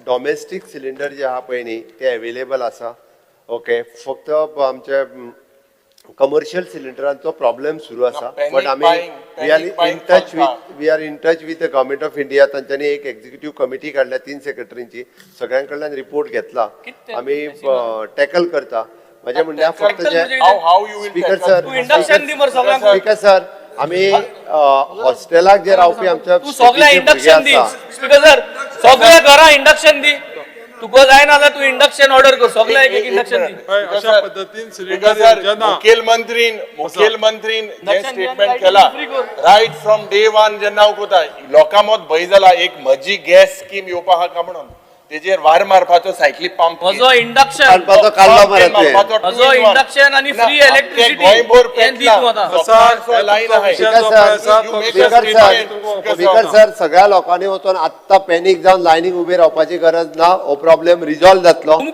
Domestic cylinder जे आहा पळय न्ही, ते अवेलेबल आसा, ओके. फक्त आमचे कमर्शियल सिलिंडरांचो प्रॉब्लेम सुरू आसा. Panic but आमी buying, we are panic in buying touch चलता. With we are in touch with the Government of India. तांच्यांनी एक एक्झिक्युटीव कमिटी काडल्या तीन सेक्रेटरींची. सगळ्यां कडल्यान रिपोर्ट घेतला. कितें? आमी टॅकल करता. म्हजें म्हणणें फक्त Tackle जे म्हणजे How you will speaker tackle? Sir, तूं इंडक्शन दी मरे सगळ्यांक. स्पीकर सर, आमी हॉस्टेलाक जे रावपी आमच्या तूं सगळ्या स्टेटीचे भुरगे इंडक्शन दी. आसा. स्पीकर सर, सगळ्या घरां इंडक्शन दी. तुका जायना जाल्यार तूं इंडक्शन ऑर्डर कर. सगळ्या एक एक इंडक्शन दी. हय, अशा पद्दतीन सिलिंडर सर, येवचे ना. मुखेलमंत्रीन जे इंडक्शन स्टेटमेंट लायटी केला, फ्री कर. रायट फ्रॉम डे वन जेन्ना हांव कोता, लोकां मत भंय जाला, एक म्हजी गॅस स्कीम येवपा आहा काय म्हणून. तेजेर वार मारपाचो सायकली पंप. म्हजो इंडक्शन काडपाचो काडलो मरे तुवें. म्हजो इंडक्शन आनी फ्री इलेक्ट्रिसिटी गोंयभर हें दी तूं आतां. आसा, लायन आहा. Speaker sir, speaker sir, speaker sir, सगळ्या लोकांनी वचून आत्तां पॅनीक जावन लायनीक उबे रावपाची गरज ना. हो प्रॉब्लेम रिजॉल्व जातलो. तुमी